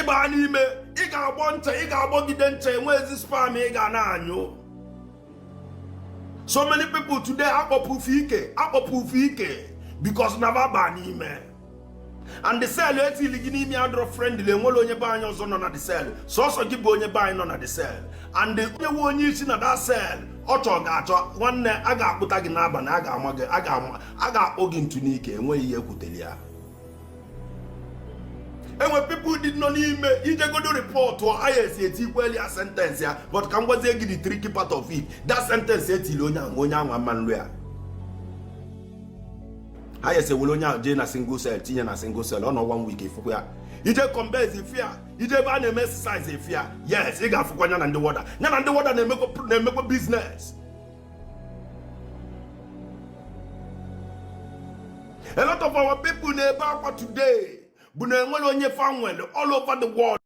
Ịba n'ime, ị ga-agbọ ncha, ị ga-agbọgide ncha, enwezi sperm ị ga na-anyụ. So many people today akpọpụ ike, akpọpụ ike because na ba baa n'ime. And the cell etili gị n'ime adịrọ friendly. Enwere onye be anyị ọzọ nọ na the cell, sọsọ gị bụ onye be anyị nọ na the cell. And onye nwe onye isi na that cell, ọ chọ ga-achọ nwanne, a ga-akpụta gị n'abalị, a ga-ama gị, a ga-akpụ gị ntu n'ike. Enweghị ihe ekwutere ya. Enwe people dị nọ n'ime ijegodo report aya esi etikweli ya sentence ya. But ka m gwazie gị the tricky part of it, that sentence etili onye ahụ, onye ahụ ama nlu ya. Ha yesi ewere onye ahụ jee na single cell, tinye na single cell, ọ nọ one week, efukwa ya. Ije combes efu ya, ije ebe a na-eme exercise efu ya. Yes, ị ga-afụkwa ya na ndị warder, ya na ndị warder na-emekwa business. A lot of our people na-ebe akwa today bụ na enwere onye fa nwere all over the world.